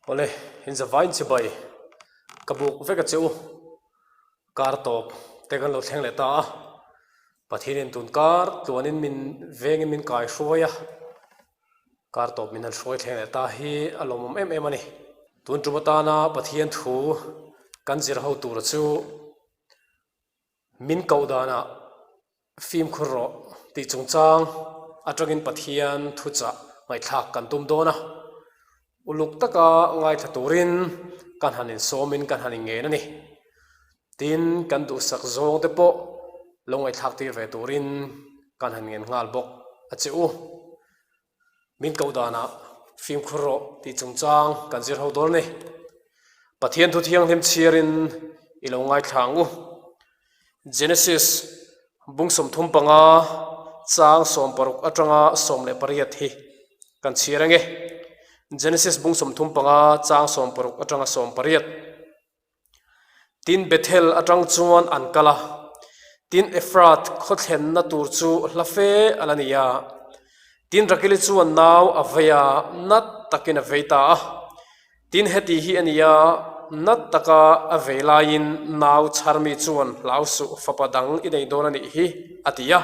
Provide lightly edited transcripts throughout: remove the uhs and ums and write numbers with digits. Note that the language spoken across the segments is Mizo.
Awle, inzavain chibai ka buk vek a che u. Kar tawp te kan lo thleng leh ta a, Pathianin tun kar tluanin min vengin min kai hruai a, kar tawp min han hruai thleng leh ta hi a lawmawm em em a ni. Tun tum atana Pathian thu kan zir ho tur chu min koh danah Fimkhur rawh tih chungchang atangin Pathian thuchah ngaihthlak kan tum dawn a, uluk taka ngaithla turin kan han insawmin kan han inngen a ni. Tin, kan duhsak zawng te pawh lo ngaihthlak tir ve turin kan han ngen nghal bawk a che u. Min koh danah fimkhur rawh tih chungchang kan zir ho dawn a ni. Pathian thu thianghlim chhiarin i lo ngaithla ang u. Genesis bung 35 chang 60 atanga 18 hi kan chhiar ang e. Genesis bung 35 chang 60 atanga 18. Tin, Bethel atang chuan an kal a, tin, Ephrath khaw thlenna tur chu hla fe a la ni a. Tin, Rakili chuan nau a vei a, nat takin a vei ta a. Tin, heti hi a ni a, nat taka a vei laiin nau chharmi chuan hlau suh fapa dang i nei dawn a nih hi, a ti a.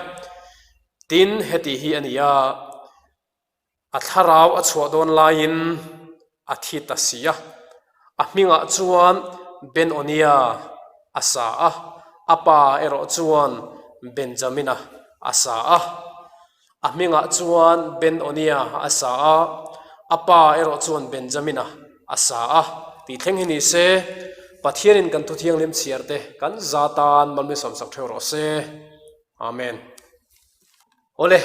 Tin, heti hi a ni a. A thlarau a chhuah dawn laiin a thi ta si a, a hmingah chuan Ben-Onia a sa a, a pa erawh chuan Benjamina a sa a. A hmingah chuan Ben-Onia a sa a, a pa erawh chuan Benjamina a sa a tih thleng hi ni se, Pathianin kan Thuthianghlim chhiar te kan za tan malmisawmsak theuh rawh se. Amen. Awle.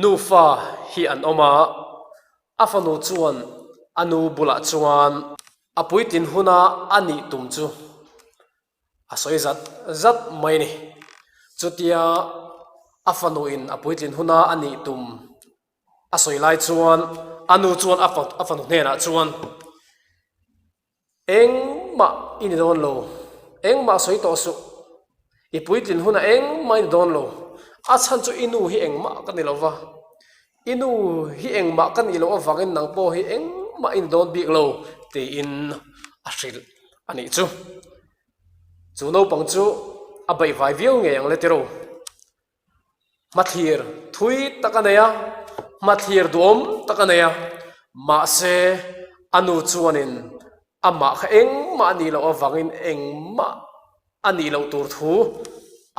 Nufa hi an awm a, a fanu chuan a nu bulah chuan a puitlin huna a nih tum chu a sawi zat zat mai a ni. Chutia a fanuin a puitlin huna a nih tum a sawi lai chuan a nu chuan a fanu hnenah chuan, Engmah i ni dawn lo, engmah sawi tawh suh, i puitlin hunah engmah i ni dawn lo, a chhan chu i nu hi engmah ka ni lo va, i nu hi engmah ka nih loh avangin nang pawh hi engmah i ni dawn bik lo tiin a hrilh a nih chu. Chu naupang chu a baihvai viau ngei ang le tiraw. Hmathlir thui tak a nei a, hmathlir duhawm tak a nei a, mahse a nu chuanin amah kha engmah a nih loh avangin engmah a nih loh tur thu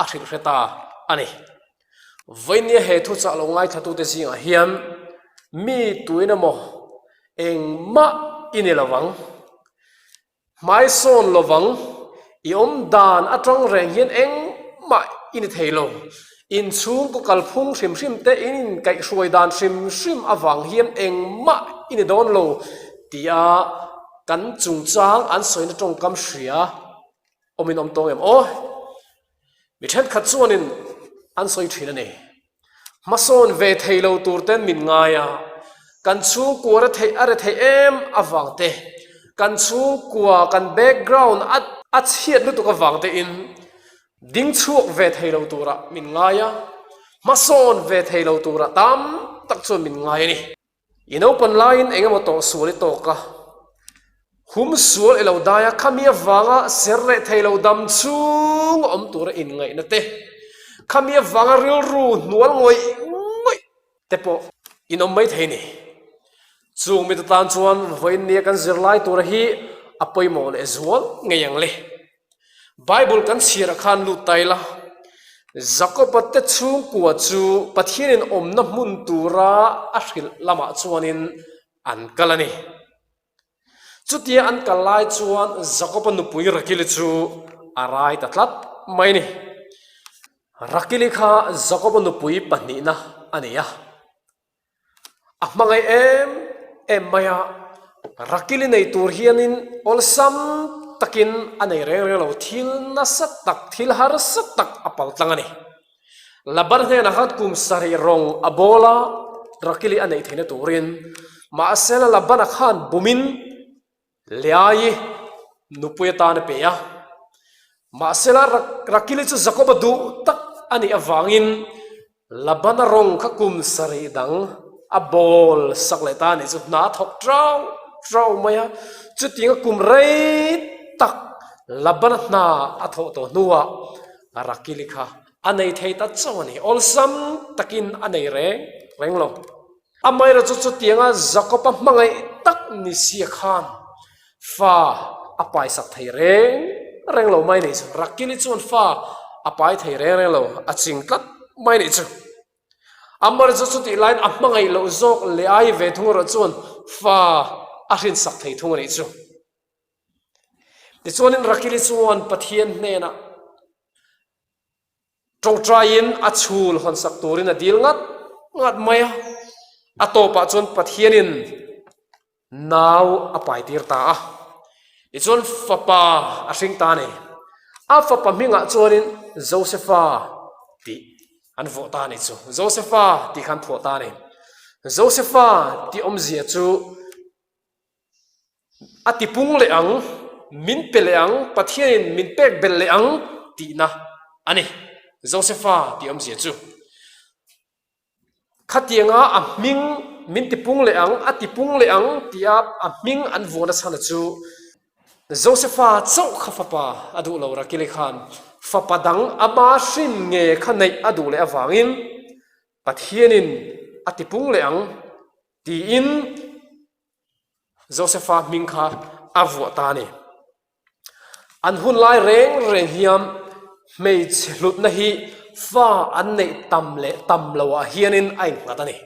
a hrilh hre ta a ni. Vawinia he thuchah lo ngaithlatute zingah hian mi tuin emaw engmah i ni lo vang. Hmaisawn lovang, i awm dan atang reng hian engmah i ni thei lo. Inchhungkaw kalphung hrim hrim te in inkaihhruai dan hrim hrim avang hian engmah i ni dawn lo tia kan chungchang an sawina tawngkam hria awmin awm tawng em aw? Mi thenkhat chuanin an sawi thin a ni. Hmasawn ve thei lo tur ten min ngai a, kan chhungkua re theih a re theih em avang te, kan chhungkua kan background a a chhiat lutuk avang te in ding chhuak ve thei lo turah min ngai a, hmasawn ve thei lo turah tam tak chuan min ngai a ni. I naupan laiin eng emaw tawh sual i tawk a, hum sual i lo dai a, khami avanga ser leh thei lo dam chhung a awm tura inngaihna te, khami avanga rilru hnual ngawih ngawih te pawh in awm mai thei ni. Chung mite tan chuan vawiin nia kan zirlai tura hi a pawimawh leh zual ngei ang le. Bible kan chhiarah khan lut ta ila, Jakoba te chhungkua chu Pathianin awmna hmun tura a hrilh lamah chuanin an kal a ni. Chutia an kal lai chuan Jakoba nupui Rakili chu a rai ta tlat mai a ni. Rakili kha Jakoba nupui pahnihna a ni a. A hmangaih em em mai a, Rakili nei tur hianin awlsam takin a nei reng reng lo, thil nasa tak, thil harsa tak a pal tlang a ni. Laban hnenah khan kum sarih rawng a bawl a, Rakili a neih theihna turin, mahsela Labana khan bumin Leaii nupui atan a pe a. Mahsela Rakili chu Jakoba duh tak a nih avangin Labana rawng kha kum sarih dang a bawl sak leh ta a nih chu hna a thawk ṭau ṭauh mai a. Chutianga kum rei tak Labana hna a thawh tawh hnuah Rakili kha a nei thei ta chauh a ni. Awlsam takin a nei reng reng lo. Amaherawhchu chu chutianga Jakob-a hmangaih tak ni sia khan fa a paisak thei reng reng lo mai a nih chu. Rakili chuan fa a pai thei reng reng lo, a ching tlat mai a nih chu. Amaherawhchu chu chutih laiin a hmangaih loh zawk leh ai ve thung erawh chuan fa a hrinsak thei thung a nih chu. Tichuanin Rakili chuan Pathian hnenah Tawngtaiin a chhul hawnsak turin a dil ngat ngat mai a, a tawpah chuan Pathianin nau a paitir ta a, tichuan fapa a hring ta a ni. A fapa hmingah chuanin Josefa tih an vuah ta a ni chu. Josefa tih kha an phuah ta a ni. Josefa tih awmzia chu A tipung leh ang, min pe leh ang, Pathianin min pek belh leh ang tihna a ni. Josefa tih awmzia chu. Khatianga a hming min tipung leh ang, a tipung leh ang tia a hming an vuahna chhana chu Josefa chauh kha fapa a duh lo Rakili khan fapa dang ama hrin nge kha neih a duh leh avangin Pathianin a tipung leh ang tiin Josefa hming kha a vuah ta a ni. An hun lai reng reng hian hmeichhe hlutna hi fa an neih tam leh tam loah hianin a innghat a ni.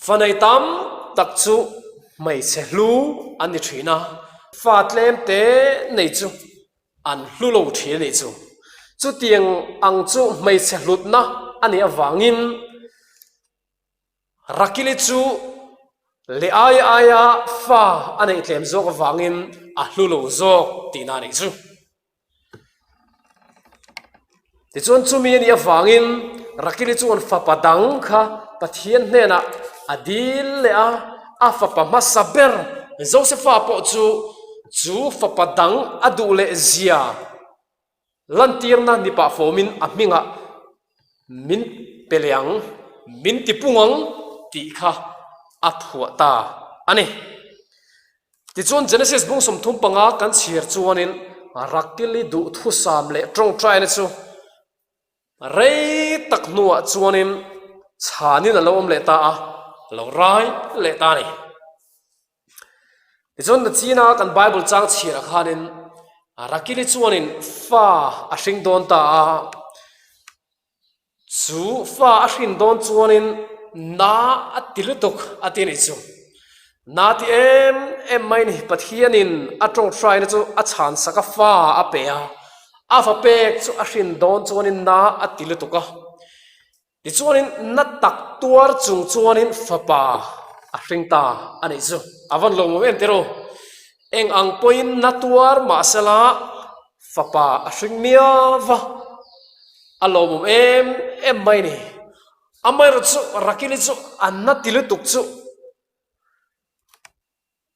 Fa nei tam tak chu hmeichhe hlu an ni thin a, fa tlem te nei chu an hlu lo thin a nih chu. Chutiang ang chu hmeichhe hlutna a nih avangin Rakili chu leh ai aia fa a neih tlem zawk avangin a hlu lo zawk tihna a nih chu. Tichuan chumi a nih avangin Rakili chuan fapa dang kha Pathian hnenah a dil leh a, a fapa hmasa ber Josefa pawh chu chu fapa dang a duh leh zia Lantirna ni pah fawmin a hmingah min pe leh ang, min ti pung ang tih kha a phuah ta a ni. Tichuan Genesis bung 35 kan chhiar chuanin Rakili duhthusam leh tawngtaina chu rei tak hnuah chuanin chhanin a lo awm leh ta a, a lo rai leh ta a ni. Tichuan Nachina kan Bible chang chhiarah khanin Rakili chuanin fa a hring dawn ta a, chu fa a hrin dawn chuanin na a ti lutuk a ti a nih chu. Na ti em em mai ni Pathianin a tawngtaina chu a chhan sak a fa a pe a, a fa pek chu a hrin dawn chuanin na a ti lutuk a. Tichuanin na tak tuar chung chuanin fapa a hring ta a nih chu. A van lawmawm em tiraw? Eng ang pawhin na tuar mahsela fapa a hring miau va, a lawmawm em em mai ni. Amaherawh chu Rakili chu a na ti lutuk chu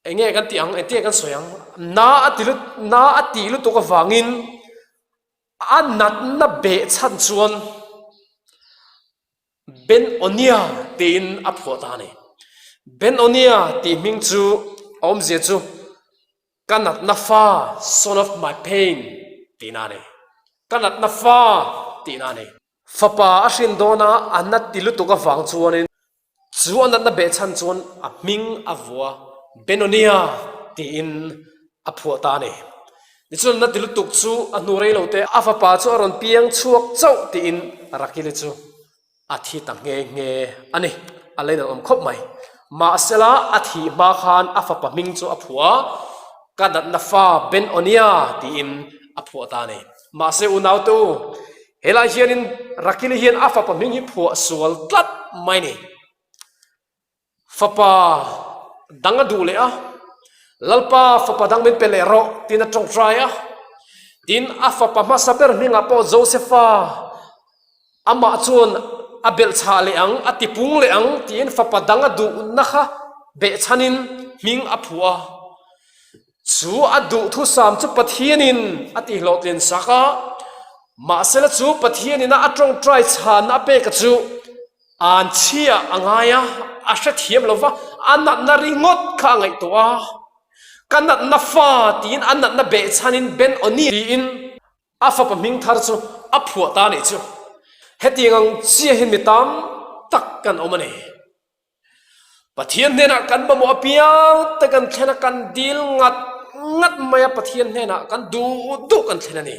eng nge kan tih ang, engtin nge kan sawi ang, na a ti lut, na a tih lutuk avangin A natna beh chhan chuan Ben Onia tiin a phuah ta a ni. Ben Onia tih hming chu a awmzia chu Ka natna fa, son of my pain, tihna a ni. Ka natna fa tihna a ni. Fapa a hrin dawna a nat ti lutuk avang chuanin Chu a natna behchhan chuan a hming a vua Benonia tiin a phuah ta a ni. Tichuan na ti lutuk chu a hnu rei lo te a fapa chu a rawn piang chhuak chauh tiin Rakili chu a thi ta nghe nghe a ni. A lei nan awm khawp mai. Mahsela a thih hma khan a fapa hming chu a phuah a, Ka natna fa Benonia tiin a phuah ta a ni. Mahse unaute u, Helai hianin Rakili hian a fapa hming hi phuah sual tlat mai ni. Fapa dang a duh leh a, Lalpa fapa dang min pe leh rawh tiin a tawngtai a. Tin, a fapa hmasa ber hmingah pawh Josefa amah chuan a belhchhah leh ang, a tipung leh ang tiin fapa dang a duhna kha behchhanin hming a phuah a. Chu a duhthusam chu Pathianin a tihhlawhtlin sak a, mahsela chu Pathianina a tawngtai chhanna a peka chu an chhia a ngai a, a hrethiam lo va. a natna ringawt kha a ngaihtuah a, Ka natna fa tiin a natna behchhanin Ben Oni tiin a fapa hming thar chu a phuah ta a nih chu. Hetiang ang chiahin mi tam tak kan awm a ni. Pathian hnenah kan mamawh apiang te kan thlen a, kan dil ngat ngat mai a, Pathian hnenah kan duh duh kan thlen a ni.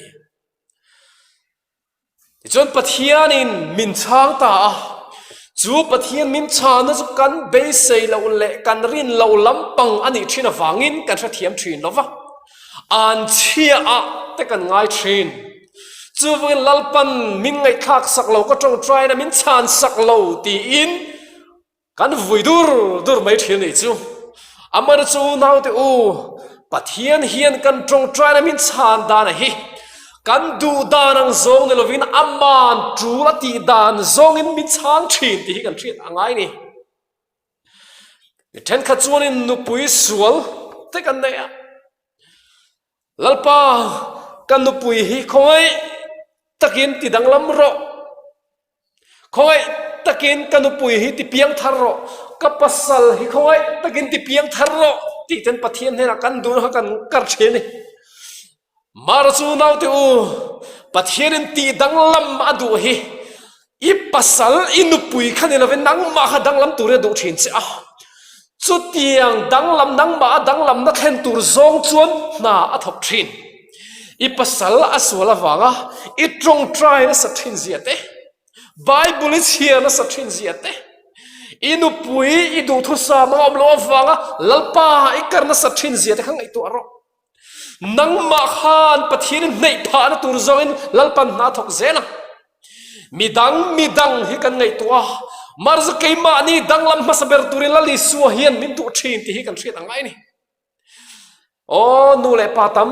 Tichuan Pathianin min chhang ta a, chu Pathian min chhana chu kan beisei loh leh kan rin loh lampang a nih thin avangin kan hrethiam thin lo va, an chhiaah te kan ngai thin. Chuvangin Lalpan min ngaihthlak sak lo, ka tawngtaina min chhan sak lo tiin Kan vui dur dur mai thin a nih chu. Amar chu naute u, Pathian hian kan tawngtaina min chhan dan a hi. Kan duh dan ang zawng ni lovin aman tul a tih dan zawngin min chhang thin tih hi kan hriat a ngai ni. Mi thenkhat chuanin nupui sual te kan nei a. Lalpa, ka nupui hi khawngaih takin ti danglam rawh. Khawngaih takin ka nupui hi ti piang thar rawh, ka pasal hi khawngaih takin ti piang thar rawh tih ten Pathian hnenah kan duhna kha kan kar thin a ni. Mara chu naute u, Pathianin tih danglam a duh hi i pasal, i nupui kha ni lovin nangmah kha danglam turin a duh thin che a. Chutiang danglam nangmah a danglamna thlen tur zawng chuan hna a thawk thin. I pasal a sual avanga i tawngtai nasa thin zia te, Bible i chhiar nasa thin zia te, i nupui i duhthusam anga awm loh avanga Lalpa i kar nasa thin zia te kha ngaihtuah rawh. Nangmah khan Pathian i hneih phahna tur zawngin Lalpan hna a thawk zel a. Midang midang hi kan ngaihtuah a, mahse keimahni danglam hmasa ber turin Lal Isua hian min duh thin tih hi kan hriat ang ngai a ni. Aw, nu leh pa tam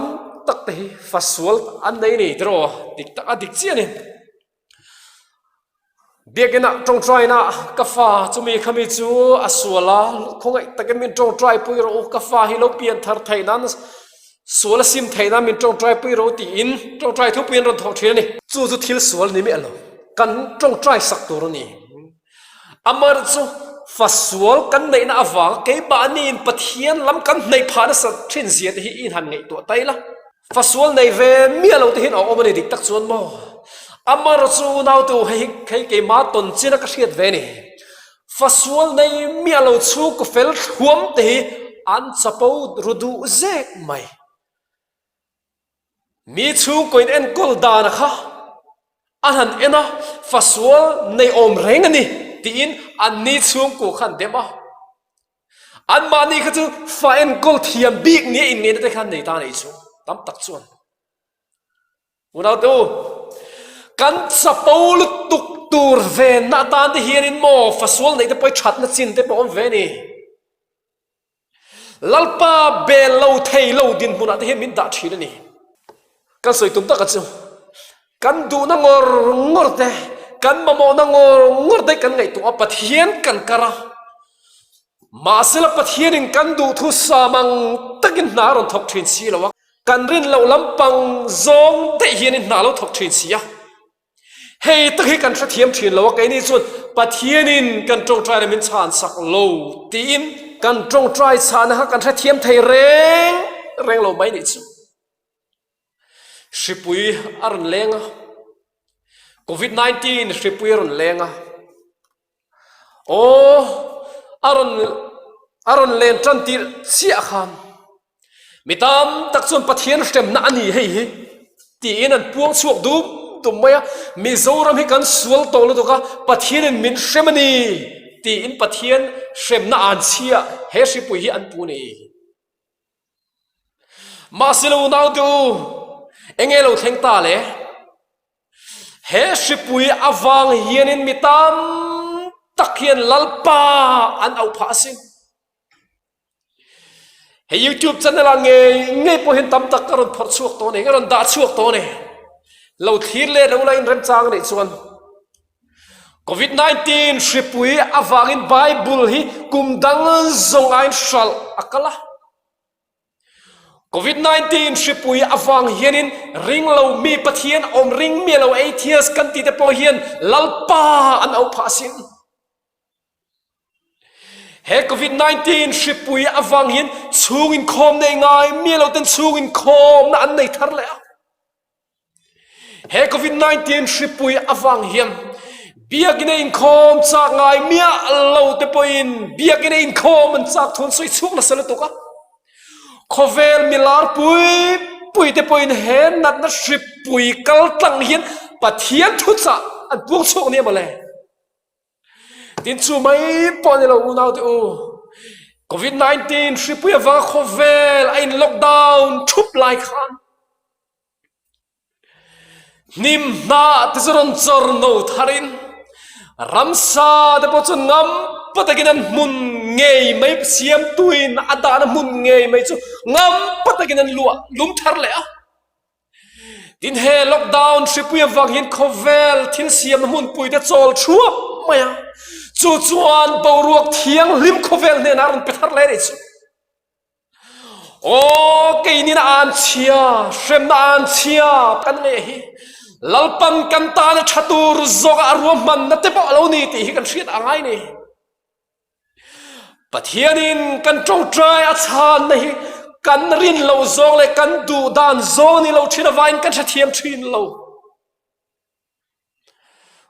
tak te hi fa sual an nei ni tiraw? Dik tak a dik chiah a ni. Biakinah tawngtainah ka fa chumi khami chu a sual a, khawngaih takin min tawngtai pui rawh u, ka fa hi lo pian thar theih nan sual a sim theih nan min tawngtai pui rawh u tiin tawngtai thupui an rawn thawh thin a ni. Chu chu thil sual ni miah lo, kan tawngtai sak tur a ni. Amar chu fa sual kan neihna avanga keimahniin Pathian lam kan hnaih phah nasa thin zia te hi i inhan ngaihtuah ta ila. Fa sual nei ve miah lo te hian a awm a ni dik tak chuan maw? Amar chu unautu hei hi hei keimah tawn chin a ka hriat ve a ni. Fa sual nei miah lo chhungkaw fel thluam te hi an chapo ru duh zek mai. Mi chhungkaw in enkawl dana kha a han en a, fasual nei awm reng a ni tiin anni chhungkaw kha an dem a. Anmahni kha chu fa enkawl thiam bik nia inngeihna te kha an nei ta a nih chu tam tak chuan. Unaute u, kan chapo lutuk tur venna atan te hianin maw fasual neih te pawh hi thatna chin te pawh a awm ve a ni. Lalpa bel lo thei lo dinhmunah te hian min dah thin a ni. Kan sawi tum taka chu kan duhna ngawr ngawr te, kan mamawhna ngawr ngawr te kan ngaihtuah a, Pathian kan kar a. Mahsela Pathianin kan duhthu sam ang takin hna a rawn thawk thin si lo a, kan rin loh lampang zawng daih hianin hna a lo thawk thin si a. Hei tak hi kan hrethiam thin lo a, keini chuan Pathianin kan tawngtaina min chhan sak lo tiin kan tawngtai chhahna kha kan hrethiam thei reng reng lo mai nih chu. Hripui a rawn leng a, Covid 19 hripui a rawn leng a, Aw, a rawn a rawn len tan tirh chiah khan mi tam tak chuan Pathian hremna a ni hei hi tiin an puang chhuak dum dum mai a, Mizoram hi kan sual tawh lutuk a, Pathianin min hrem a ni tiin Pathian hremna an chhia he hripui hi an pu a ni. Mahse lo naute u, enge lo thleng ta le? He hripui avang hianin mi tam tak hian Lalpa an auh phah asin. He YouTube channel ah ngei ngei pawh hian tam tak ka rawn phawrh chhuak tawh a ni, ka rawn dah chhuak tawh a ni. Lo thlir leh lo la inremchang a nih chuan Covid-19 hripui avangin Bible hi kum dang zawng aiin hralh a kal a. Covid 19 hripui avang hianin ringlo mi Pathian awm ring miah lo atheist kan tih te pawh hian Lalpa an auh phah asin. He Covid 19 hripui avang hian chhung inkhawm nei ngai miah lo ten chhung inkhawmna an nei thar leh a. He Covid 19 hripui avang hian biakina inkhawm chak ngai miah lo te pawhin biakina inkhawm an chak thu an sawi chhuak nasa lutuk a. Khawvel milar pui pui te pawhin he natna hripui kal tlang hian Pathian thuchah an puang chhuak nia mawle. Tin chu mai pawh a ni lo unau te u. Covid 19 hripui avanga khawvel a in lockdown thup lai khan Hnim hnah te chu rawn chawr no tharin ramsa te pawh chu ngam pa takin an hmun ngei mai siamtuin a dahna hmun ngei mai chu ngam pa takin an luah lum thar leh a. Tin he lockdown hripui avang hian khawvel thil siamna hmunpui te chawl thuap mai a, chu chuan boruak thianghlim khawvel hnenah a rawn pe thar leh a nih chu. Aw keinin an chhia, hremna an chhia kan ngeih hi Lalpan kan tana tha tur zawka a ruahmanna te pawh a lo ni tih hi kan hriat a ngai ni. Pathianin kan tawngtai a chhanna hi kan rin loh zawng leh kan duh dan zawng ni lo thin avangin kan hrethiam thin lo.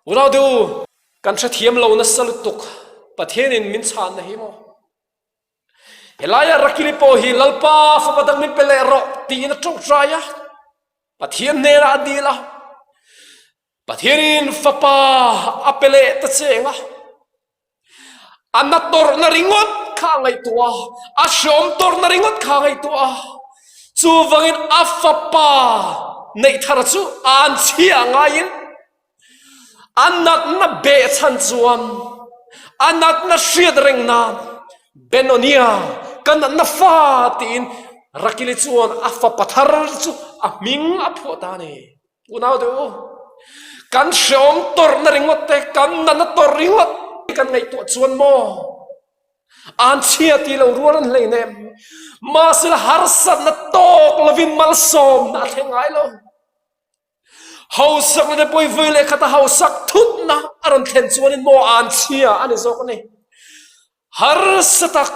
Unau te u, kan hrethiam lo nasa lutuk Pathianin min chhanna hi maw? Helaia Rakili pawh hi Lalpa fapa dang min pe leh rawh tiin a tawngtai a, Pathian hnenah a dil a, Pathianin fapa a pe leh ta cheng a, a na tawrhna ringawt kha a ngaihtuah a, a hreawm tawrhna ringawt kha a ngaihtuah a, chuvangin a fapa neih thar chu an chhia ngaiin A natna behchhan chuan a natna hriat reng nan Benonia ka natna fa tiin Rakili chuan a fapa thar chu a hming a phuah ta a ni. Unau deuh u, kan hreawm tawrhna ringawt te, kan natna tawrh ringawt kan ngaihtuah chuan maw an chhia ti lo rual an hlei nem. Mahsela harsatna tawk lovin malsawmna a thleng ngai lo. Hausakna te pawh i vawi leh khat a hausak thutna a rawn thlen chuanin maw an chhia a ni zawk a ni. Harsa tak,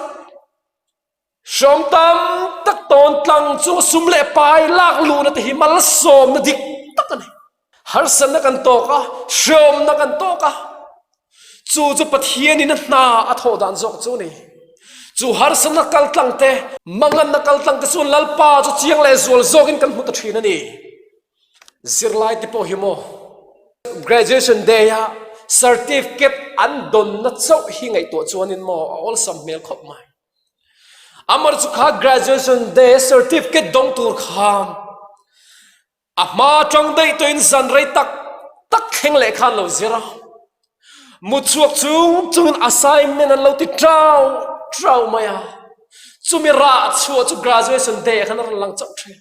hrawm tam tak tawn tlang chu sum leh pai lak luhna te hi malsawmna dik tak a ni. Harsatna kan tawk a, hrawmna kan tawk a, Chu chu Pathianin a hna a thawh dan zawk chu a ni. Chu harsatna kaltlang te, manganna kaltlang te chuan Lalpa chu chiang leh zual zawkin kan hmu ta thin a ni. Zirlai te pawh hi maw graduation day a certificate an dawnna chauh hi ngaihtuah chuanin maw a awlsam hmel khawp mai. Amar chu kha graduation day a certificate dawng tur khan A hma tang daih tawhin zan rei tak tak thleng leh khan lo zir a, mut chhuak chung chungin assignment an lo ti trau trau mai a, chumi rah chhuah chu graduation day ah khan a rawn lang chauh thin.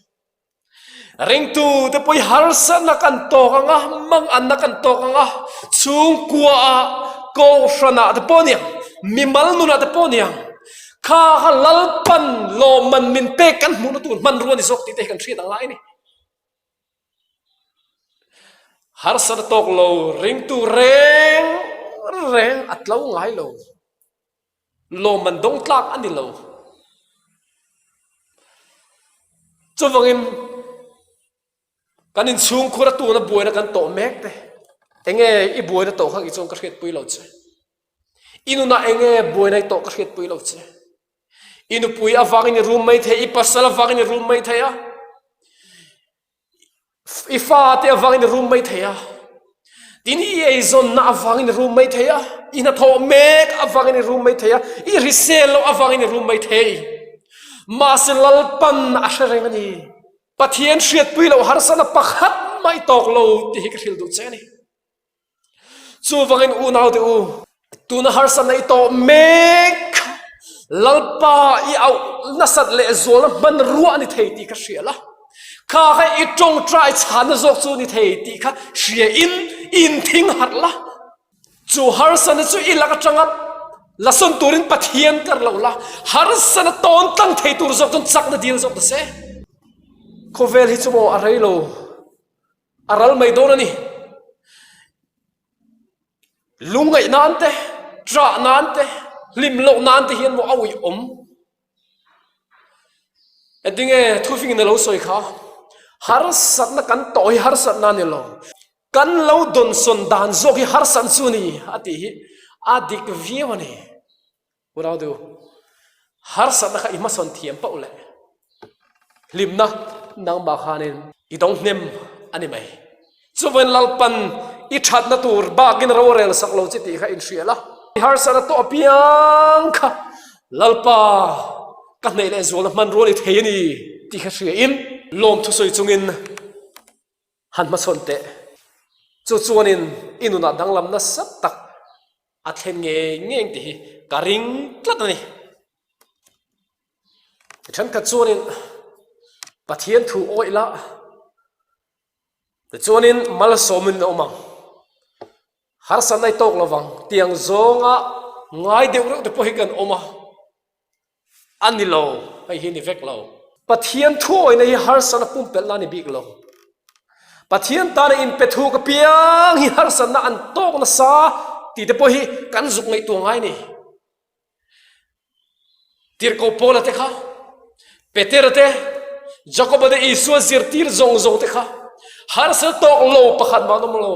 Ringtu te pawh hi harsatna kan tawk ang a, manganna kan tawk ang a, chhungkua ah, kohhran ah te pawh aniang, mimal nunah te pawh aniang, kha kha Lalpan lawmman min pek kan hmuhna tur hmanrua ni zawk tih te hi kan hriat ang lai a ni. Harsat a tawk lo, ringtu reng reng a tlo ngai lo, lawmman dawng tlak a ni lo. Chuvangin kan inchhungkhur a tuna buaina kan tawh mek te, enge i buaina tawh kha kei chuan ka hriatpui lo che. I nunah enge buaina i tawh ka hriatpui lo che. I nupui avangin i rum mai thei, i pasal avangin i rum mai thei a, i fate avangin i rum mai thei a, tin i eizawnna avangin i rum mai thei a, i hnathawh mek avangin i rum mai thei a, i hrisel loh avangin i rum mai thei. Mahse Lalpan a hre reng a ni. Pathian hriatpui loh harsatna pakhat mah i tawk lo tih hi ka hrilh duh che a ni. Chuvangin unaute u, tuna harsatna i tawh mek kha Lalpa i auh nasat leh zualna hmanrua a ni thei tih kha hria la, kha kha i tawngtai chhanna zawk chu a ni thei tih kha hria in inthing harh la. Chu harsatna chu i lak atanga la sawn turin Pathian kar lo la, harsatna tawn tlang thei tur zawk chuan chakna dil zawk ta se. Khawvel hi chu maw a rei lo. A ral mai dawn a ni. Lungngaih nan te, ṭah nan te, Hlim loh nan te hian maw a uih awm? Engtinge thufingin a lo sawi kha? Harsatna kan tawh hi harsatna a ni lo. Kan lo dawnsawn dan zawk hi harsatna chu a ni a tih hi a dik viau a ni. U Raudu, harsatna kha i hmasawn thiam pauh leh hlimna nangmah khanin i dawng hnem a ni mai. Chuvain Lalpan i thatna tur bakin ro a rel sak lo che tih kha inhria la. I harsatna tawh apiang kha Lalpa ka hneih leh zualna hmanrua ni thei a ni tih kha hriain lawmthu sawi chungin han hmachhawn teh. Chu chuanin i nunah danglam nasa tak a thlen ngei ngei ang tih hi ka ring tlat a ni. Thenkhat chuanin Pathian thu awih la, tichuanin malsawmin a awm ang, harsatna i tawk lo vang tiang zawnga ngai deuh reuh te pawh hi kan awm a. A ni lo, hei hi ni vek lo. Pathian thuawihna hi harsatna pumpelhna a ni bik lo. Pathian tana inpe thuk apiang hi harsatna an tawk nasa tih te pawh hi kan zuk ngaihtuah ngai a ni. Tirhkoh Paula te kha, Petera te, Jakoba te, Isua zirtir zawng zawng te kha harsatna tawk lo pakhat mah an awm lo.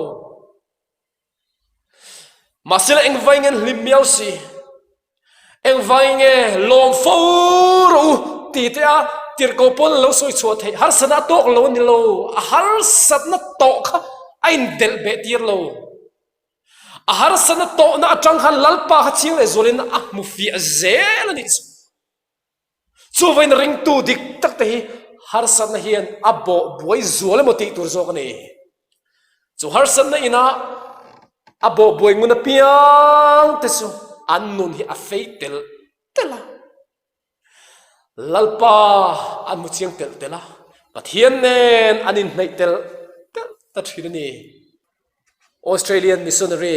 Mahsela engvai nge an hlim miau si? Engvai nge lawm fo rawh u ti te a tirhkoh pawn an lo sawi chhuah theih? Harsatna a tawk lo a ni lo, a harsatna tawh kha a indelh beh tir lo. A harsatna tawhna atang khan Lalpa kha chiang leh zualin a hmu fiah zel a nih chu. Chuvain ringtu dik tak te hi harsatna hian a bawh buai zual emaw tih tur zawk a ni. Chu harsatna ina a bawh buai ngun apiang te chu an nun hi a fei telh telh a. Lalpa an hmu chiang telh telh a, Pathian nen an inhnaih telh telh ta thin a ni. Australian missionary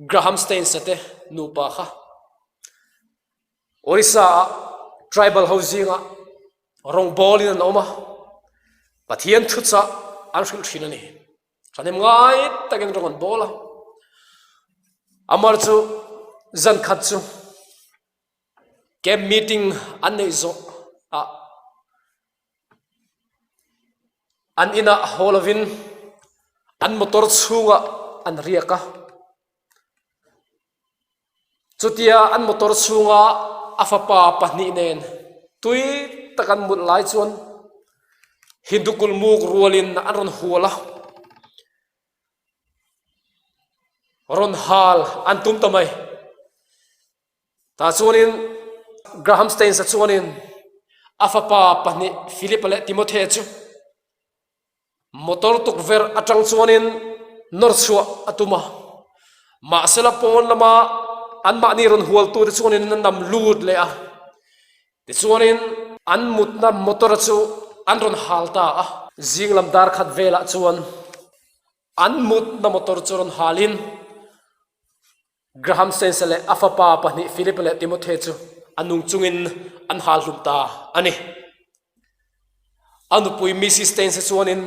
Graham Staines-a te nupa kha Orissa-ah tribal ho zingah rawngbawlin an awm a, Pathian thuchah an hrilh thin a ni. Thahnem ngai takin rawng an bawl a. Amar chu zan khat chu camp meeting an neih zawh ah an inah haw lovin an motor chhungah an riak a. Chutia an motor chhunga a fapa pahnih nen tui tak an mut lai chuan Hindu kulmuk rualin an rawn hual a, rawn hal an tum ta mai. Tah chuanin Graham Staines-a chuanin a fapa pahnih Philip-a leh Timothy-a chu Motor tukverh atang chuanin nawr chhuah a tum a, mahsela pawn lama anmahni rawn hualtute chuanin an nam lut leh a, tichuanin an mutna motor chu an rawn hal ta a. Zing lam dar khat velah chuan an mutna motor chu rawn halin Graham Staines leh a fapa pahnih Philip leh Timothy chu a nung chungin an hal hlum ta a ni. A nupui Mrs Staines chuanin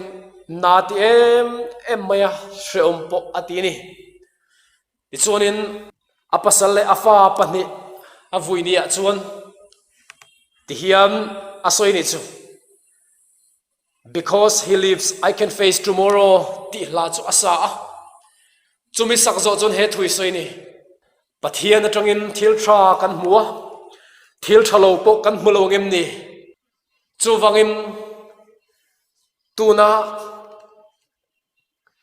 na ti em em mai a, hrehawm pawh a ti a ni. Tichuanin a pasal leh a fa pahnih a vui ni ah chuan tihian a sawi ni chu. Because he lives, I can face tomorrow tih hla chu a sa a. Chumi sak zawh chuan he thu i sawi ni. Pathian atangin thil tha kan hmu a, thil tha lo pawh kan hmu lo ang em ni? Chuvangin tuna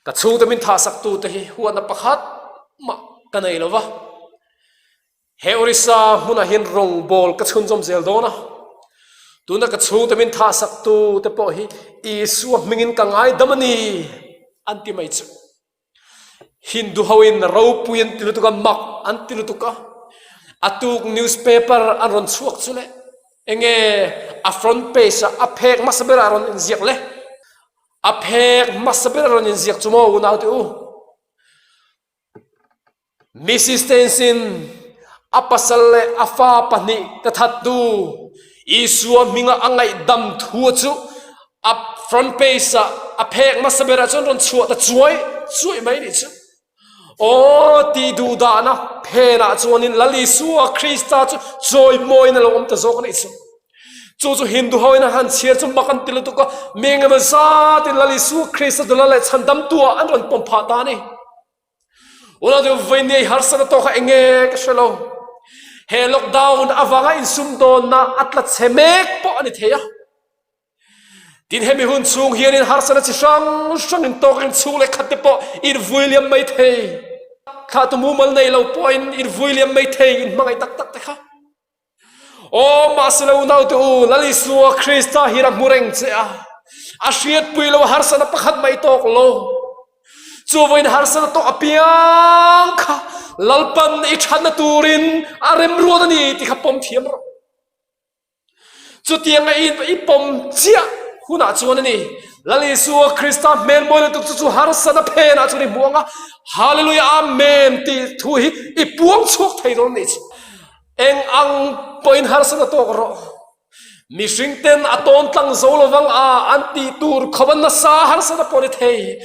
Ka chhungte min thahsaktu te hi huatna pakhat mah ka nei lo va, he Orissa hmunah hian rawngbawl ka chhunzawm zel dawn a, tuna ka chhungte min thahsaktu te pawh hi Isua hmingin ka ngaidam a ni an ti mai chu. Hindu hoin ropui an ti lutuk a, mak an ti lutuk a, a tuk newspaper an rawn chhuak chu le enge a front page ah a phek hmasa berah a rawn inziak le. A phek hmasa ber a rawn inziak chu maw unaute u? Mrs. Stensin a pasal leh a fa pahnih ka thattu Isua hminga a ngaihdam thu chu a front page ah a phek hmasa berah chuan rawn chhuah ta chuai chuai mai nih chu. Aw tih duhdahna phenah chuanin Lal Isua Krista chu chawimawiin a lo awm ta zawk a nih chu. Chu chu Hindu hoin an han chhiar chu mak an ti lutuk a, mi engemaw zatin Lal Isua Krista dula leh chhandamtuah an rawn pawm phah ta a ni. Unau chu vawi nei harsatna tawk kha eng nge ka hre lo. He lockdown avanga insumdawnna a tla chhe mek pawh a ni thei a. Tin hemi hun chhung hianin harsatna chi hrang hrang in tawkin chhung leh khat te pawh in vui liam mai thei. Thlahtu mumal nei lo pawhin in vui liam mai thei in hmangaih tak tak te kha. Aw mahse lo naute u, Lal Isua Krista hian a hmu reng che a, a hriatpui lo harsatna pakhat mai tawk lo. Chu vawiin harsatna tawk apiang kha Lalpan i thatna turin a remruat a ni tih kha pawm thiam rawh. Chutianga i i pawm chiah hunah chuan a ni. Lal Isua Krista hmel mawi lutuk chu chu harsatna phenah chuan i hmu ang a, Hallelujah Amen tih thu hi i puang chhuak thei dawn a nih chu. Eng ang pawhin harsatna tawk rawh. Mihring ten a tawn tlang zo lovang a an tih tur khawp a nasa harsatna pawh ni thei.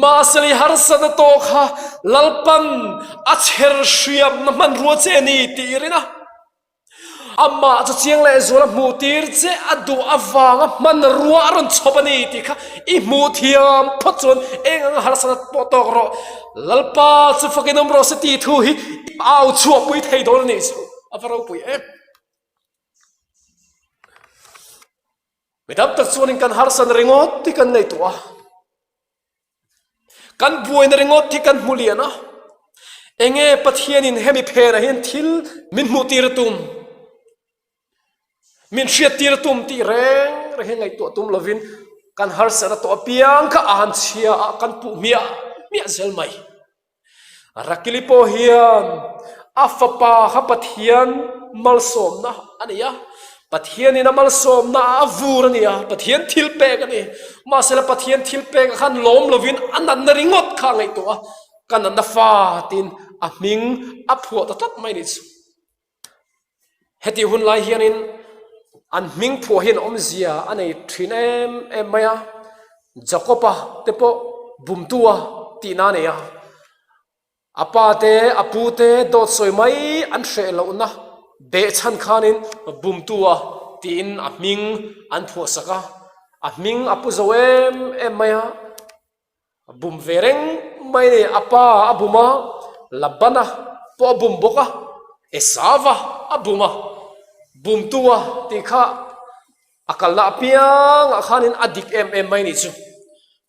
Mahse lei harsatna tawk kha Lalpan a chher hriamna hmanrua che a ni tih i rin a. Amah chu chiang leh zual a hmuh tir che a duh avanga hmanrua a rawn chhawp a ni tih kha i hmuh thiam phawt chuan eng anga harsatna pawh tawk rawh. Lalpa chu fakin awm rawh se tih thu hi au chhuahpui thei dawn a nih chu a va ropui em. Mi tam tak chuanin kan harsatna ringawt hi kan ngaihtuah a. Kan buaina ringawt hi kan hmu lian a, enge Pathianin hemi phenah hian thil min hmuh tir a tum, min hriat tir a tum tih reng reng hi ngaihtuah tum lovin kan harsatna tawh apiang kha a han chhia a, kan puh hmiah hmiah zel mai. Rakili pawh hian a fapa kha Pathian malsawmna a ni a, Pathianin a malsawmna a vur a ni a, Pathian thil pek a ni. Mahsela Pathian thil pek ah khan lawm lovin a natna ringawt kha a ngaihtuah a, ka natna fa tiin a hming a phuah ta tlat mai a nih chu. Hetih hun lai hianin an hming phuah hian awmzia a nei thin em em mai a, Jakob-a te pawh bumtua tihna a nei a, a pa te a pu te dawt sawi mai an hreh lohna behchhan khanin bumtua tiin a hming an phuah sak a, a hming a pu zo em em mai a. A bum ve reng mai a ni, a pa a bum a, Labana pawh a bum bawk a, Esava a bum a, bumtu a tih kha a kalna apiangah khanin a dik em em mai a nih chu.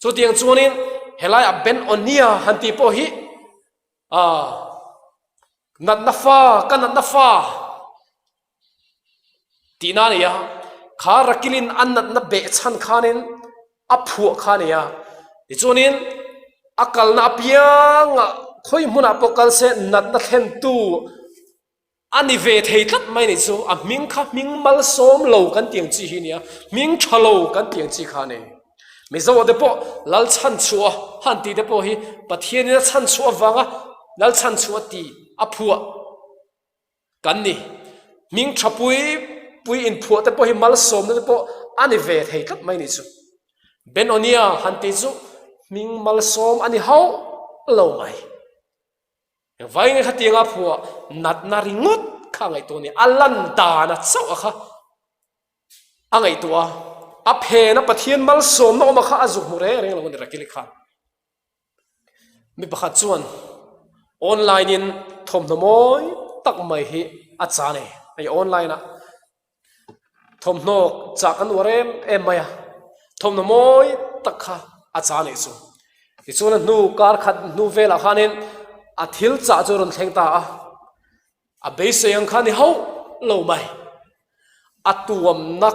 Chutiang chuanin helaiah Ben-Onia han tih pawh hi ah natna fa, ka natna fa, Tihna a ni a, kha Rakilin a natna beh chhan khanin a phuah kha a ni a. Tichuanin a kalna apiangah khawi hmunah pawh kal se natna thlentu a ni ve thei tlat mai a nih chu. A hming kha hming malsawm lo kan tih ang chi hi a ni a, hming tha lo kan tih ang chi kha a ni. Mizo te pawh Lal chhanchhuah han tih te pawh hi Pathianin a chhanchhuah avanga Lal chhanchhuah tih a phuah. Kan ni. Hming tha pui pui inphuah te pawh hi malsawmna te pawh a ni ve thei tlat mai nih chu. Benonia han tih chu hming malsawm a ni hauh lo mai. Engvai nge khatianga phuah natna ringawt kha a ngaihtuah a ni. A lan dana chauh a kha a ngaihtuah a. A phena Pathian malsawmna awma kha a zuk hmu reng reng lo a ni Rakili khan. Mi pakhat chuan online in thawmhnaw mawi tak mai hi a cha nei hei online ah thawmhnaw chah kan uar em em mai a thawmhnaw mawi tak kha a cha nei chu tichuan a hnu kar khat hnu velah khanin a thil chah chu a rawn thleng ta a. A beisei ang kha ni hauh lo mai. A tuamna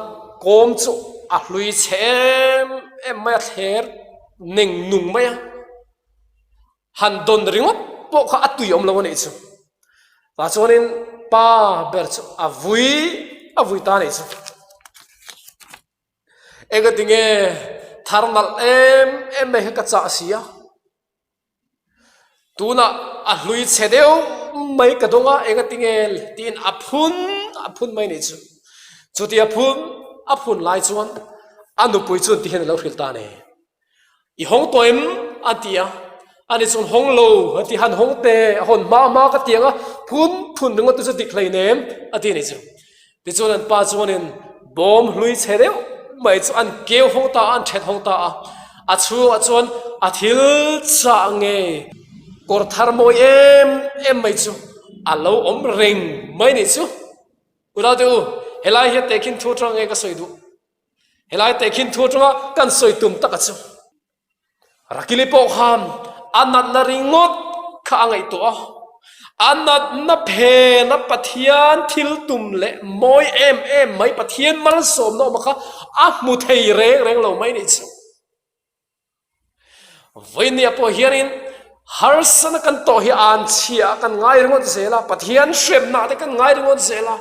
kawm chu a hlui chhe em em mai a, thler neng nung mai a. Han dawn ringawt pawh kha a tui awm lo a nih chu. Tah chuanin pa ber chu a vui a vui ta a nih chu. Engatinge thar nalh em em mai kha ka chah si a. Tunah a hlui chhe deuh mai ka dawng a, engatinge tiin a phun a phun mai nih chu. Chuti a phun a phun lai chuan a nupui chuan ti hian a lo hrilh ta a ni. I hawng tawh em? a ti a. Ani chuan hawng lo a ti, han hawng teh, a hawn hma hma ka ti ang a, phun phun ringawt te chu dik hleinem a ti a nih chu. Tichuan an pa chuanin bawm hlui chhe deuh mai chu an keu hawng ta a, an then hawng ta a, a chhungah chuan a thil chah nge kawr thar mawi em em mai chu a lo awm reng mai nih chu. Unau te u, helai hian tehkhin thu atanga nge ka sawi duh? Helai tehkhin thu atanga kan sawi tum tak a chu. Rakili pawh khan a natna ringawt kha a ngaihtuah a, a natna phena Pathian thil tum leh mawi em em mai Pathian malsawmna awma kha a hmu thei reng reng lo mai nih chu. Vawinia pawh hianin harsana kan tawh hi an chhia kan ngai ringawt zel a, Pathian hremna te kan ngai ringawt zel a,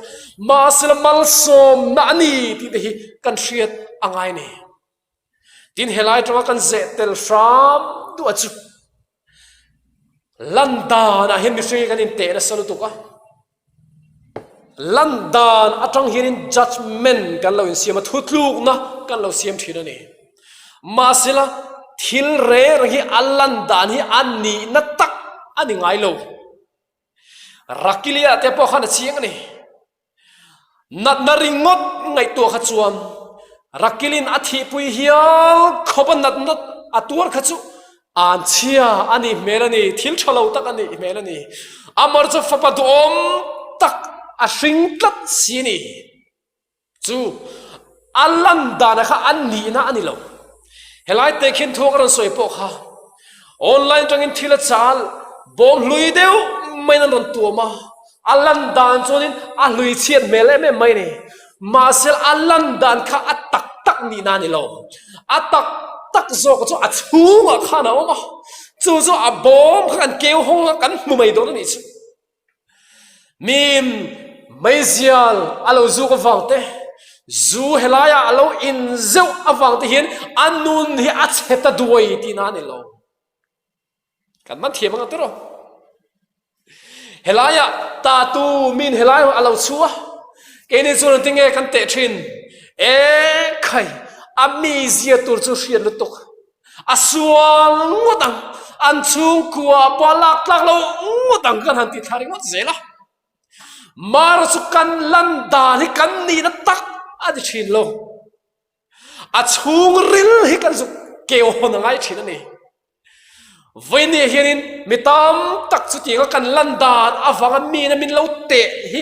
mahsela malsawmna a ni tih te hi kan hriat a ngai ni. Tin helai tanga kan zeh tel hram duh a chu lan danah hian mihring hi kan inteh nasa lutuk a, lan dan atang hianin judgement kan lo insiam a, thutlukna kan lo siam thin a ni. Mahsela thil reng reng hi a lan dan hi a nihna tak a ni ngai lo. Rakilia te pawh khan a chiang a ni. Natna ringawt ngaihtuah kha chuan Rakilin a thihpui hial khawp a natna a tuar kha chu an chhia a nih hmel a ni, thil tha lo tak a nih hmel a ni. Amar chu fapa duhawm tak a hring tlat si a ni. Chu a lan dana kha a nihna a ni lo. Helai tehkhin thu ka rawn sawi pawh kha online atangin thil a chal bawm hlui deuh maiin an rawn tuam a, a lan dan chuanin a hlui chhiat hmel em em mai a ni. Mahse a lan dan kha a tak tak nihna a ni lo. A tak tak zawk chu a chhungah khan a awm a, chu chu a bawm kha kan keu hawng a kan hmu mai dawn a nih chu. Mim meizial a lo zuk avang te, zu helaiah a lo in zeuh avang te hian a nun hi a chhe ta duai tihna a ni lo. Kan man thiam ang tiraw. Helaiah tatu min helai a lo chhu a, keini chuan engtin nge kan teh thin? E khai, a mizia tur chu hriat lutuk. A sual ngawt ang, an chhungkua pawh a lak tlak lo ngawt ang kan han ti thla ringawt zel a. Mara chu kan lan dan hi kan nihna tak a ni thin lo. A chhungril hi kan zuk keu hawn a ngai thin a ni. Vawinia hianin mi tam tak chutianga kan lan dan avanga mina min lo teh hi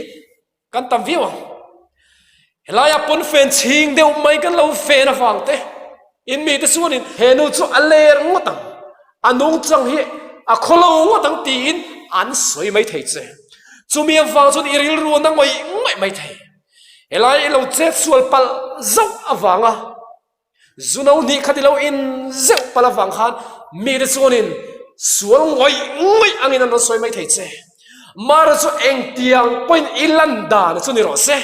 Kan tam viau ang. Helaia pawn fen chhing deuh mai kan lo fen avang te in mite chuanin he nu chu a ler ngawt ang, a nungchang hi a khawlo ngawt ang tiin an sawi mai thei che. Chumi avang chuan i rilru a na ngawih ngawih mai thei. Helai i lo chet sual palh zauh avanga Zu no hnih khat i lo in zeuh palh avang khan mite chuanin sual ngawih ngawih angin an rawn sawi mai thei che. Mara chu engtiang pawhin i lan dan chu ni rawh se,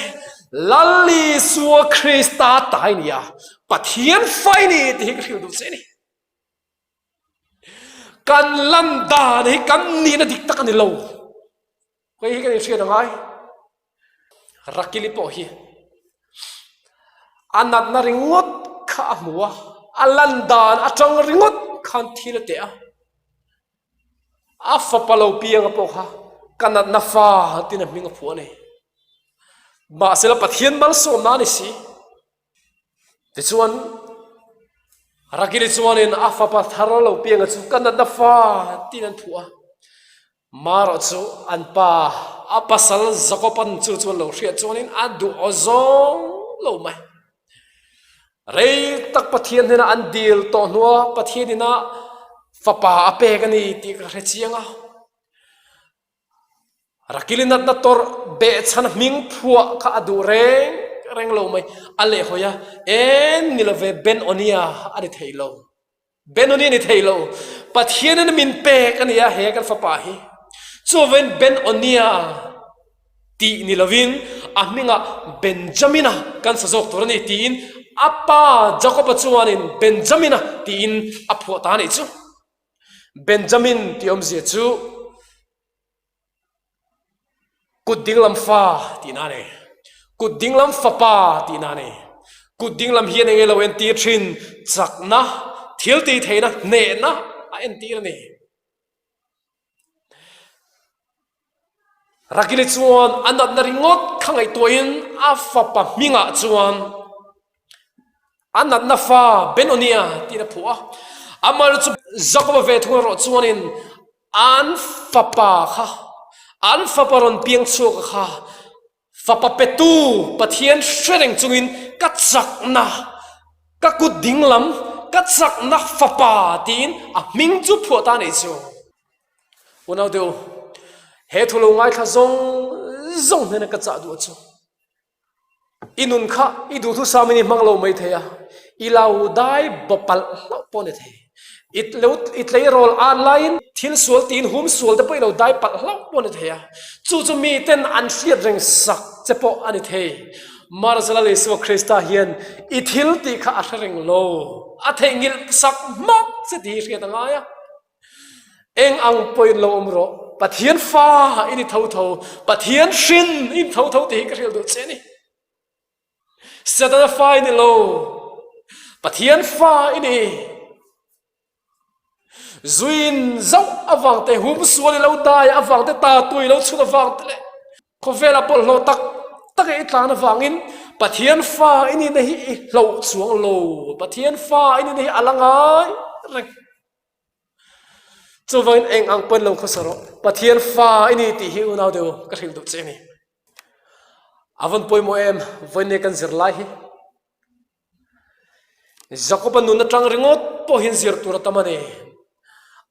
Lal Isua Krista ta i ni a, Pathian fa i ni tih hi ka hrilh duh che a ni. Kan lan dan hi kan nihna dik tak a ni lo. Hei hi kan inhriat a ngai. Rakili pawh hi a natna ringawt kha a hmu a, a lan dan atang ringawt khan thil a teh a. A fapa lo pianga pawh kha ka natna fa tiin a hming a phuah a ni. Mahsela Pathian malsawmna a ni si. Tichuan Rakili chuanin a fapa thar lo pianga chu ka natna fa tiin an phuah a. Marawh chu an pa, a pasal Jakoban chu chuan lo hriat chuanin a duh aw zawng lo mai. Rei tak Pathian hnenah an dil tawh hnua Pathian ina fapa a pek a ni tih ka hre chiang a. Rakili natna tawrh behchhan hming phuah kha a duh reng reng lo mai. A lehhawi a, En ni love Ben-Onia a ni thei lo. Benoni a ni thei lo. Pathianin min pek a ni a, he kan fapa hi. Chuvangin Ben-Onia tih ni lovin a hmingah Benjamina kan sa zawk tur a ni tiin a pa Jakoba chuanin Benjamina tiin a phuah ta a nih chu. Benjamin tih awmzia chu Kut dinglam fa tihna a ni. Kut dinglam fapa tihna a ni. Kut dinglam hian eng nge lo entir thin? Chakna, thil tih theihna, hnehna a entir a ni. Rakili chuan a natna ringawt kha ngaihtuahin a fapa hmingah chuan a natna fa Benonia tiin a phuah a. Amah chu Jakoba ve thung erawh chuanin an fapa kha, an fapa rawn piang chhuak kha Fapa petu Pathian hre reng chungin ka chakna, ka kut dinglam, ka chakna fapa tiin a hming chu phuah ta anih chu. Unau deuh, he thu lo ngaithla zawng zawng hnena ka chah duh chu. I nun kha i duhthusam in i hmang lo mai thei a, i lo dai bawpalh hlauh pawh a ni thei. I lo i tleirawl an laiin thil sual tiin hum sual te pawh i lo dai palh hlauh pawh a ni thei a, chu chu miten an hriat reng sak che pawh a ni thei. Marzala Isua Krista hian i thil tih kha a hre reng lo, a theihnghilh sak hmak che tih hi hriat a ngai a. Eng ang pawhin lo awm rawh, Pathian fa i ni tho tho, Pathian hrin i ni tho tho tih hi ka hrilh duh che a ni. Setana fa i ni lo, Pathian fa i ni. Zuin zauh avang te, hum sual i lo dai avang te, ta tu i lo chhun avang te leh khawvela bawlhhlawh tak tak i tlan avangin Pathian fa i nihna hi i hloh chuang lo. Pathian fa i nihna hi a la ngai reng. Chuvangin eng ang pawn lo khawsa rawh. Pathian fa i ni tih hi unau deuh ka hrilh duh che a ni. A vawn pawimawh em vawiin kan zir lai hi. Jakoba nun atang ringawt pawhin zir tur a tam a ni.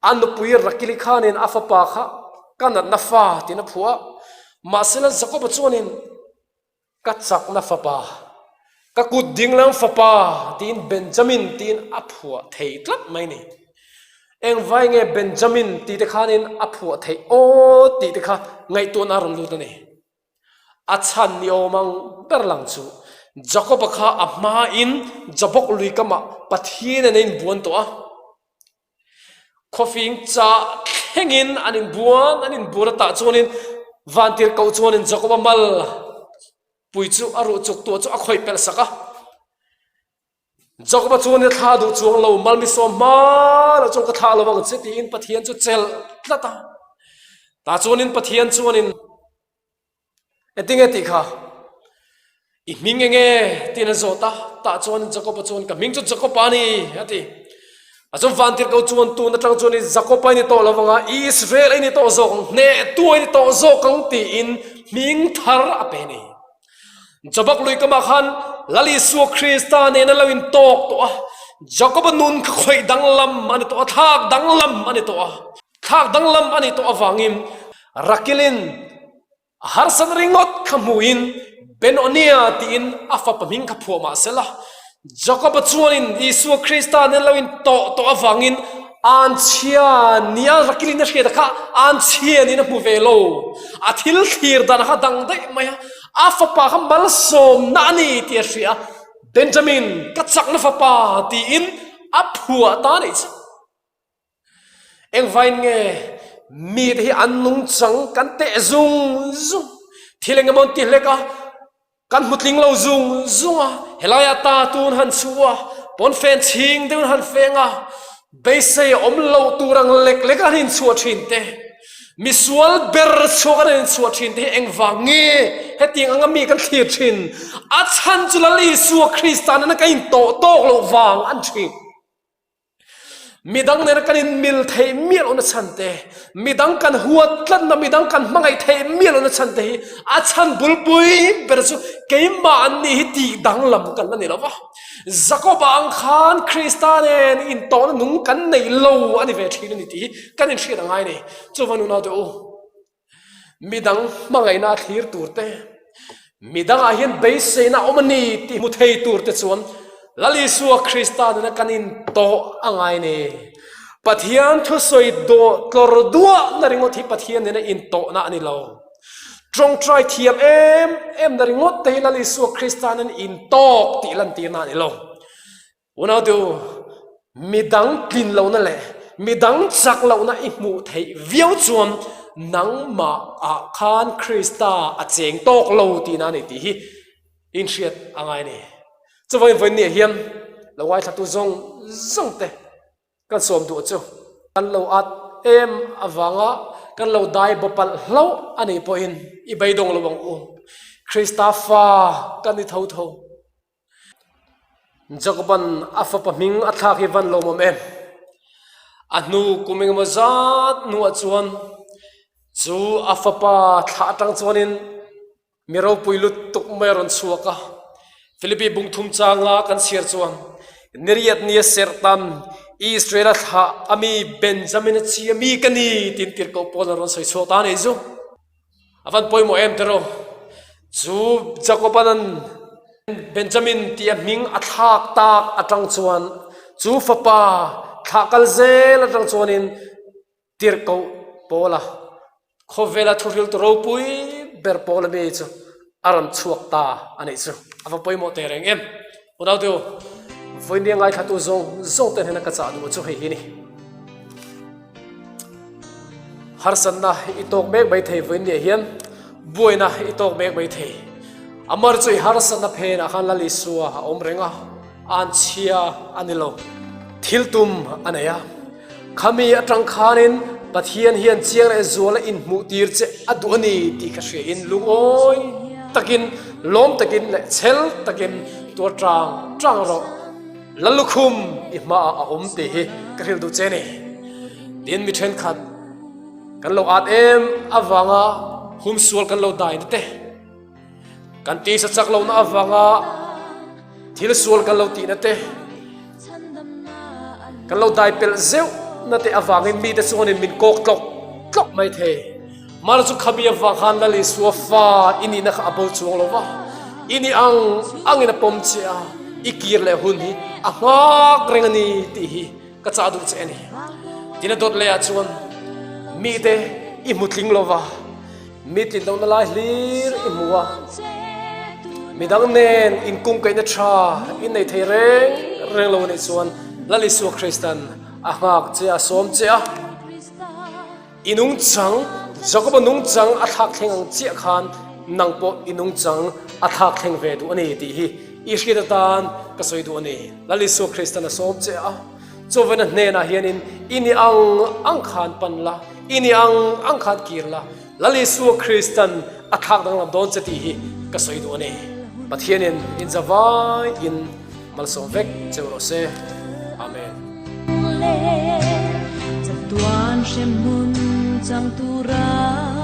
A nupui Rakili khanin a fapa kha ka natna fa tiin a phuah a. Mahsela Jakoba chuanin ka chakna fapa, ka kut dinglam fapa tiin Benjamin tiin a phuah thei tlat mai a ni. Engvai nge Benjamin tih te khanin a phuah theih aw tih te kha ngaihtuahna a rawn lut a ni. A chhan ni awm ang ber lang chu Jakoba kha a hmain Jabok lui kamah Pathian in a inbuan tawh a. Khawfing chah thlengin an inbuan an inbuan a tah chuanin vantirhkoh chuanin Jakoba mal pui chu a ruh chuk tuah chu a khawih pelh sak a. Jakoba chuan i thla duh chuang lo, mal mi sawm hma loh chuan ka thlah lo ang che tiin Pathian chu chelh tlat a. Tah chuanin Pathian chuanin Engtinge tih kha? I hming enge? tiin a zawt a. Tah chuan Jakoba chuan ka hming chu Jakoba a ni a ti. A chuan vantirhkoh chuan tun atang chuan i Jakoba i ni tawh lo vang a, Israel i ni tawh zawk ang, hnehtu i ni tawh zawk ang tiin hming thar a pe a ni. Jabak lui kamah khan Lal Isua Krista nen a lo intawk tawh a, Jakoba nun kha khawih danglam a ni tawh a, thlak danglam a ni tawh a. Thlak danglam a nih tawh avangin Rakilin a harsat ringawt kha hmuhin Benonia tiin a fapa hming kha phuah mah sela, Jakoba chuanin Isua Krista nen lo intawh tawh avangin anchhia nia Rakilin a hriat kha anchhia niin a hmu ve lo. A thil thlir dan kha dang daih mai a, a fapa kha malsawmna a ni tih a hria a, Benjamin, ka chakna fapa tiin a phuah ta a nih chu. Engvain nge mite hi an nungchang kan teh zung zung, thil engemaw an ti hlek a, Kan hmu tling lo zung zung a, helaiah ta tun han chhu a, pawnfen chhing deuhin han feng a, beisei awm loh tur ang lek lek an inchhuah thin te, misual ber chhuak an inchhuah thin te hi engvang nge hetiang anga mi kan thlir thin? A chhan chu Lal Isua Krista nena kan intawh tawk loh vang an thin. Midang nena kan inmil theih miah lohna chhan te, midang kan huat tlatna, midang kan hmangaih theih miah lohna chhan te hi a chhan bulpui ber chu keimah an nih hi tih danglam kan la ni lo va. Jakoba ang khan Krista nen intawhna nung kan nei lo a ni ve thin a ni tih hi kan inhriat a ngai a ni. Chuvan unaute u, Midang hmangaihna a thlir tur te, midangah hian beiseina a awm a ni tih hmu thei tur te chuan Lal Isua Krista nena kan intawh a ngai ni. Pathian thusawi dawh tlawr duahna ringawt hi Pathian nena intawhna a ni lo. Tawngtai thiam em em na ringawt te hi Lal Isua Krista nena intawk tih lantirna a ni lo. Unautu, midang tlin lohna leh midang chak lohna i hmuh theih viau chuan nangmah ah khan Krista a cheng tawk lo tihna a ni tih hi inhriat a ngai a ni. Chuvangin vawiin niah hian lo ngaithlatu zawng zawng te kan sawm duh chu kan lo at. em avanga kan lo dai baw palh hlauh a nih pawhin i beidawng lo ang u. Krista fa kan ni tho tho. Jakoban a fapa hming a thlak hi van lawmawm em? A hnu kum engemaw zat hnuah chuan chu a fapa thlah atang chuanin Mi ropui lutuk mai a rawn chhuak a, Philippi bung thum changa kan chhiar chuan, Niriat nia serhtan Israel-a thlah a mi Benjamin-a chi a mi ka ni tiin tirhkoh Paul a rawn sawi chhuak ta a nih chu. A van pawimawh em tiraw? Chu Jakob-a'n an Benjamin tih a hming a thlak tak atang chuan chu fapa thlah kal zel atang chuanin Tirhkoh Paula khawvela thuhriltu ropui ber Paula mi chu a rawn chhuak ta a nih chu. A va pawimawh teh reng em? Unaute u, vawinia ngaithlatu zawng zawng te hnena ka chah duh chu hei hi ni. Harsatna i tawk mek mai thei vawinia hian buaina i tawk mek mai thei. Amar chu i harsatna phenah khan Lal Isua a awm reng a, anchhia a ni lo. Thil tum a nei a. Khami atang khanin Pathian hian chiang leh zuala inhmuh tir che a duh a ni tih kha hria in lungawi takin, lawm takin leh chhel takin tuar tang tang rawh. Lallukhum i hmaah a awm tih hi ka hrilh duh che ni. Tin mi thenkhat kan lo at em avanga humsual kan lo dai na te. Kan tisa chak lohna avanga thil sual kan lo tihna te, kan lo dai pelh zeuhna te avangin mite chuanin min kawk tlawk tlawk mai thei. Mahni chu khami avang khan Lal Isua fa i nihna kha a bo chuang lo va, i nih ang angin a pawm che a, i kir leh hun hi a nghak reng a ni tih hi Ka chah duh che a ni. Tina dawt leiah chuan mite i hmu tling lo va, mi tlin lohna lai hlir i hmu a, midang nen inkungkaihna tha in nei thei reng reng lo a nih chuan Lal Isua Kristan a nghak che a, sawm che a. I nungchang, Jakoba nungchang a thlak thleng ang chiah khan nang pawh i nungchang a thlak thleng ve duh a ni tih hi i hriat atan ka sawi duh a ni. Lal Isua Kristan a sawm che a, chawvena hnenah hianin i ni ang ang khan pan la, i ni ang ang khan kir la, Lal Isua Kristan a thlak danglam dawn che tih hi ka sawi duh a ni. Pathianin inzavai in Malsawm vek cheu rawh se. Amen. Chatuan hremhmun chang turan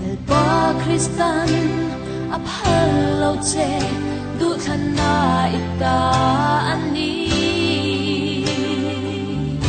Lalpa Kristan a phal lo che duhthlanna i ta.